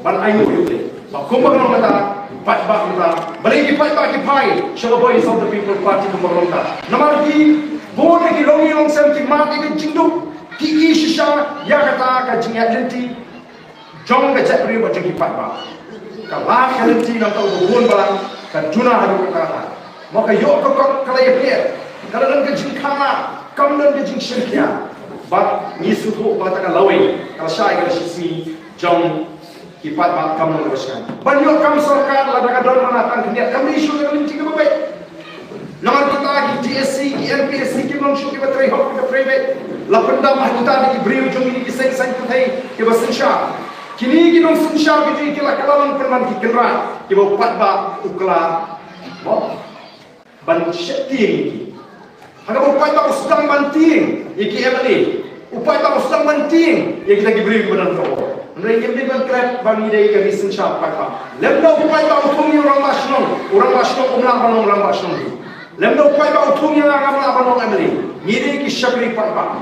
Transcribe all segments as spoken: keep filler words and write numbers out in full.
ban ai nguh ïa U Blei. Ba kumba ka long mynta, paidbah mynta, balei ki paidbah ki phai sha ka Voice of the People Party kumba ka long mynta? Namar ki bun na ki longïing longsem ki mad ïa ka jingduk, ki ïohi shisha ïa kata ka jingïaid lynti jong ka jaitbynriew bad jong ki paidbah. Ka lad ka lynti namar ka bun balang ka duna haduh katta katta. Mo, ka ïoh ka kot ka la ïapher, ka la don ka jingkhanglad, kam don ka jingshim khia. Bad ngi sngewthuh ba kata ka lawei ka la shai ka la shisngi jong ki paidbah, kam long kaba shngaiñ. Ban ïoh kam sorkar lada ka don ma nga tang khyndiat kam dei shuh ka lynti kaba beit. Namar kita ki D S C, ki M P S C kim long shuh kiba trei hok kiba trei beit. La pyndam ha kita da ki briew jong ngi, ki seng saiñ pyrthei kiba synshar. Kine ki nongsynshar ki jong ngi ki la kylla long pynban ki kynrad kiba u paidbah u kylla, mo, ban sheptieng ïa ki. Ha kaba u paidbah u sdang ban tieng ïa ki M L A, u paidbah u sdang ban tieng ïa kita ki briew kiba don ka bor. Hynrei ngim dei ban klet ba ngi dei ka ri synshar paidbah. Lymda u paidbah u thung ïa u rangbah shnong, u rangbah shnong um lah ban long rangbah shnong. Lymda u paidbah u thung ïa nga, ngam lah ban long M L A. Ngi dei ki shakri paidbah.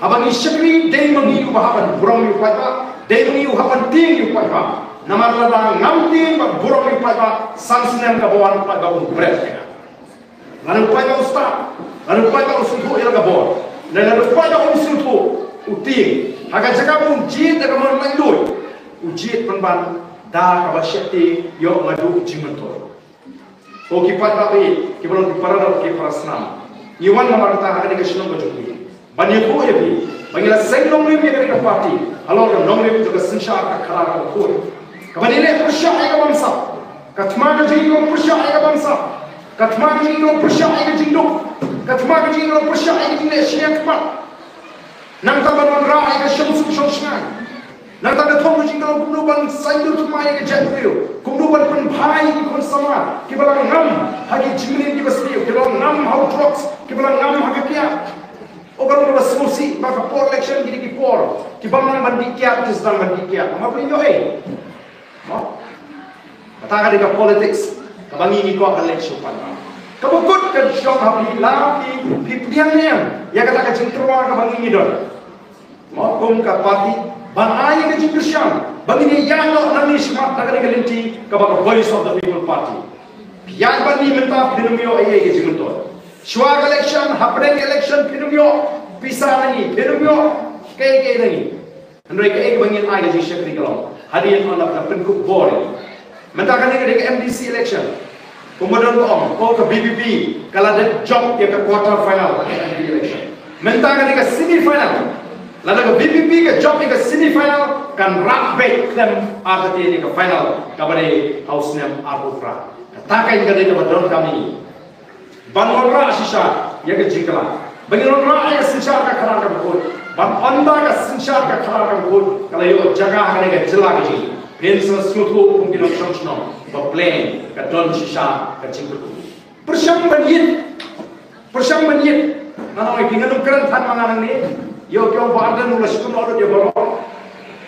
Haba ngi shakri, dei ma ngi uba hap ban burom ïa u paidbah, dei ma ngi uba hap ban tieng ïa u paidbah. Namar lada ngam tieng bad burom ïa u paidbah, san snem kaba wan u paidbah um bret ïa nga. Lada u paidbah u stad, lada u paidbah u sngewthuh ïa la ka bor, lada u paidbah um sngewthuh, u tieng, ha ka jaka ba un jied da ka mon laitluid, u jied pynban da kaba sheptieng, ïoh nga duh jingmyntoi. Ko ki paidbah ba ïeit, kiba long ki para doh ki para snam, ngi wan namar kata ha kane ka shnong ka jong ngi ban ïathuh ïa phi ba ngi la seng nongrim ïa kane ka party halor ka nongrim jong ka synshar ka khadar kaba khuid. Kaba ngi leh pyrshah ïa ka bamsap, ka thma ka jong ngi ka long pyrshah ïa ka bamsap, ka thma ka jong ngi ka long pyrshah ïa ka jingduk, ka thma ka jong ngi ka long pyrshah ïa ka jingleh shiliang khmat. Nangta ban wanrah ïa ka shongsuk shongshngaiñ. Nangta ka thong ka jong ngi ka long kumno ban saiñdur thma ïa ka jaitbynriew, kumno ban pynbha ïa ki khun samla kiba la ngam ha ki jingmlien kiba sniew, kiba la ngam ha u drugs, kiba la ngam ha ka kiad. O, ka long kaba sngewsih ba ka por election kine ki por ki bym nang ban dih kiad ki sdang ban dih kiad. Namar ba ïoh ei. Mo? Kata ka dei ka politics kaba ngi ngi kwah ban leit sha u paidbah. Kaba kut ka jong ha phi, la phi, phi pdiang ne em ïa kata ka jingtyrwa kaba ngi ngi don, mo, kum ka party, ban ai ka jingkyrshan ba ngin ïaid noh nangne shakhmat da kane ka lynti kaba ka Voice of the People Party. Phi ïaid bad ngi mynta phin ym ïoh ei ei ka jingmyntoi. Shuwa ka election, hapdeng ka election phin ym ïoh pisa na ngi, phin ym ïoh kaei kaei na ngi. Hynrei kaei kaba ngin ai ka jingshakri ka long hadien ynda ka pynkup bor ïa ngi. Mynta kane ka dei ka M D C election. Kumba don ba ong, ko ka V P P ka la dep jop ïa ka quarter final ha ka M P election. Mynta ka dei ka semi final. Lada ka V P P ka jop ïa ka semi final, kan rah beit khlem artatien ïa ka final kaba dei ha u snem arphew phra. Kata ka dei kaba donkam ïa ngi. Ban wanrah shisha ïa ka jingkylla, ban wanrah ïa ka synshar ka khadar kaba khuid. Ban ynda ka synshar ka khadar kaba khuid ka la ïoh jaka ha kane ka jylla ka jong ngi, phin sa sngewthuh kum ki nongshong shnong ba plain ka don shisha ka jingkyrkhu. Pyrshang ban ïit, pyrshang ban ïit. Nga ong ïa phi, ngan ym kren than ma nga nangne. Ïoh ki ong ba Ardent u la shu kynnoh lut ïa baroh.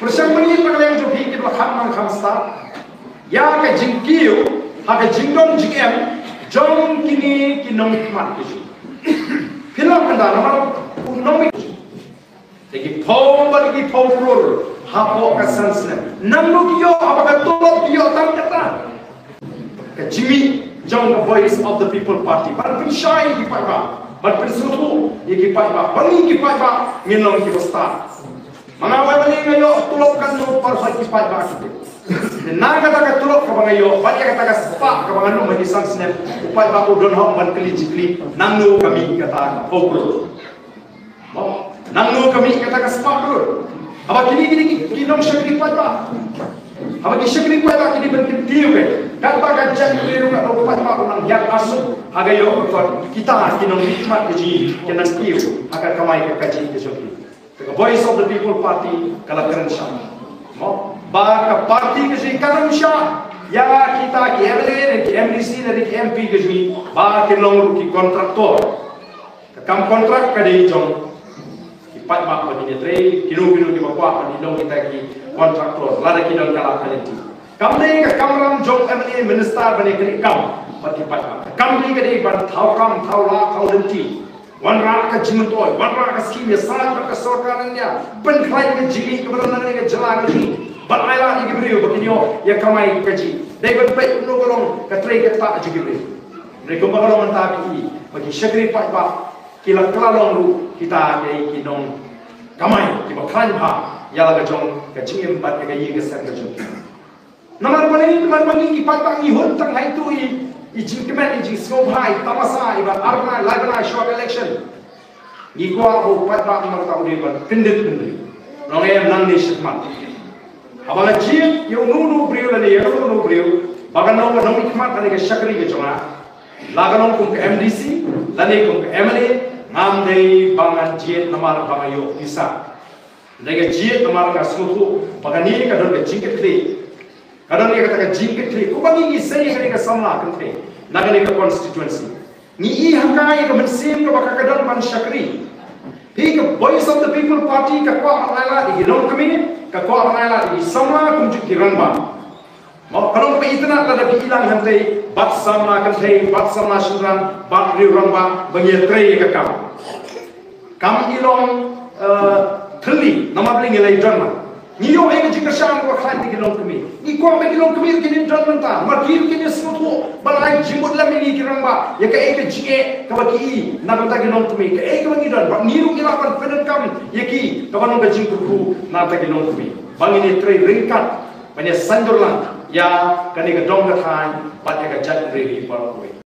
Pyrshang ban ïit na ka liang jong phi kiba la kham nang kham stad ïa ka jingkiew ha ka jingdon jingem jong kine ki nongkhmat ki jong ngi. Phi lah ban da namar u nongmih ki jong ngi. Te ki phew bad ki phew klur hapoh ka san snem. Nangno ki ïoh haba ka tulop ki ïoh tang kata? Ka jingmih jong ka Voice of the People Party ban pynshai ïa ki paidbah, ban pynsngewthuh ïa ki paidbah ba ngi ki paidbah ngin long kiba stad. Ma nga, wei ma nga ïoh tulop katno, por hoi ki paidbah ki. Na kata ka tulop kaba nga ïoh bad ïa kata ka spah kaba nga lum ha ki san snem, u paidbah u don hok ban kylli jingkylli, nangno ka mih kata ka phew klur? Mo, nangno ka mih kata ka spah klur? Haba kine, kine ki, ki nongshakri paidbah, haba ki shakri paidbah ki dei ban kyntiew beit, katba ka jaitbynriew, katba u paidbah u nang ïaid arsuk ha ka ïoh ka kot, kita ki nongmihkhmat ka jong ngi kin nang kiew ha ka kamai ka kajih ka jong ki. Te ka Voice of the People Party ka la kren shai, mo, ba ka party ka jong ngi kam shah ïa kita ki M L A ne ki M D C ne ki M P ka jong ngi ba kin long ruh ki contractor. Ka kam contract ka dei jong ki paidbah ba kin ïatrei, kino kino kiba kwah ba kin long kita ki contractor lada ki don ka lad ka lynti. Kam dei ka kamram jong M L A minister ban ïakren kam bad ki paidbah. Ka kam dei ka dei ban thaw kam, thaw lad, thaw lynti. Wanrah ka jingmyntoi, wanrah ka skim, ïasaid bad ka sorkar India, pynkhlaiñ ka jingmih kaba don hangne ha ka jylla ka jong ngi, ban ailad ïa ki briew ba kin ïoh ïa kamai kajih. Dei ban peit kumno ka long ka trei ka ktah jong ki briew. Hynrei kumba ka long mynta phi i ba ki shakri paidbah ki la kylla long ruh kita ki dei ki nongkamai kiba khlaiñ bha ïa la ka jong ka jingim bad ïa ka ïing ka sem ka jong ki. Namar balei? Namar ba ngi ki paidbah ngi hun tang ha itu i, i jingkmen, i jingsngewbha, i tamasa, i ban ar bnai lai bnai shuwa ka election. Ngi kwah ba u paidbah namar kata u dei ban kyndit bynriew. Nongem nangne shakhmat. Haba nga jied ïa uno uno u briew lane ïa uno uno u briew ba kan long ka nongmihkhmat lane ka shakri ka jong nga, la ka long kum ka M D C lane kum ka M L A, ngam dei ba ngan jied namar ba nga ïoh pisa. Nga jied namar nga sngewthuh ba kane ka don ka jingkitkhlieh. Ka don ïa kata ka jingkitkhlieh. Kumba ngi, ngi sei ïa kane ka samla kynthei na kane ka constituency, ngi i ha ka ïa ka mynsiem kaba ka, ka don ban shakri. Phi, ka Voice of the People Party ka kwah ban ailad ïa ki longkmie, ka kwah ban ailad ïa ki samla kumjuh ki rangbah. Mo, ka long ba itynnad lada phi i lang hangtei bad samla kynthei, bad samla shynrang, bad riew rangbah ba ngi ïatrei ïa ka kam. Kam i long, eh, thylli namar ba ngi la ïadon lang. Ngi ïoh ïa ka jingkyrshan kaba khlaiñ na ki longkmie. Ngi kwah ba ki longkmie kin ïadon mynta, namar ki kin ïasngewthuh ban ai jingmut lem ïa ngi ki rangbah ïa kaei ka jingeh kaba ki i na ka bynta ki longkmie, kaei kaba ngi don, bad ngi ruh ngi lah ban pyndonkam ïa ki, kaba long ka jingkyrkhu na ka bynta ki longkmie. Ba ngin ïatrei ryngkat ban ïasaiñdur lang ïa kane ka dong ka thaiñ bad ïa ka jaitbynriew hi baroh kawei.